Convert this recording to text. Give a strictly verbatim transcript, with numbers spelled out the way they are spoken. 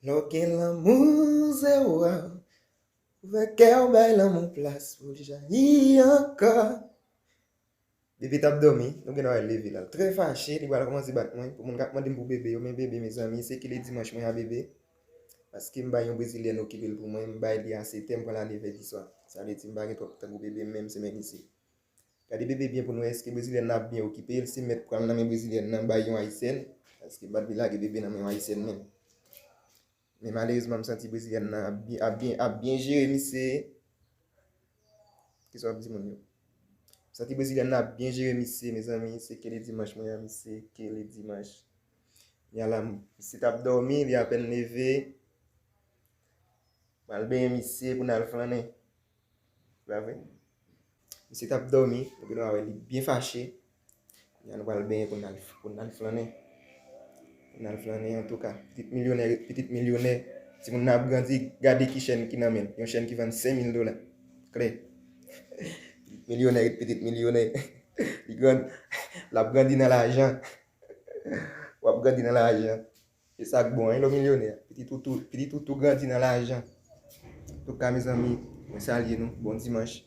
Lè w gen lanmou zewo a, ouvè kè w, bay lanmou plas pou l jayi ankò. Bebe t ap dòmi, nou gen dwa wè l leve la. L trè fache, li pral kòmanse bat mwen. Pou moun k ap mande m pou bebe yo, men bebe, mezanmi, se kile dimanch mwen a bebe. Paske m bay yon brezilyèn okipe l pou mwen, m bay li a sèt è, m pran l ale vè diswa. Sa vle di m pa gen twòp tan pou bebe m menm semèn isi. Gade bebe byen pou n wè èske brezilyèn nan ap byen okipe l, si m mèt pran l nan men brezilyèn nan bay yon ayisyèn, paske m pa t vle lage bebe nan men yon ayisyèn menm. Men malerezman, m santi brezilyèn nan ap byen, ap byen, ap byen jere misye. Kisa w ap di moun yo? M santi brezilyèn nan ap byen jere misye, mezanmi, se kile dimanch mwen an, misye, kile dimanch. Kounye a la, misye t ap dòmi, li apèn leve. M al benyen misye pou n al flannen. Se pa vre? Misye t ap dòmi, nou gen dwa wè li byen fache. Kounye a nou pral benyen pou n al, pou n al flannen. Pou n al flannen, antouka. Pitit milyonè ret pitit milyonè. Timoun nan ap grandi, gade ki chèn ki nan men l. Yon chèn ki vann senk mil dola. Klè. Pitit milyonè ret pitit milyonè. Li grand, l ap grandi nan lajan. W ap grandi nan lajan. E sa k bon, hein, lè w milyonè. Pitit ou tou, pitit ou tou grandi nan lajan. Antouka, mezanmi, mwen salye nou. Bon dimanch.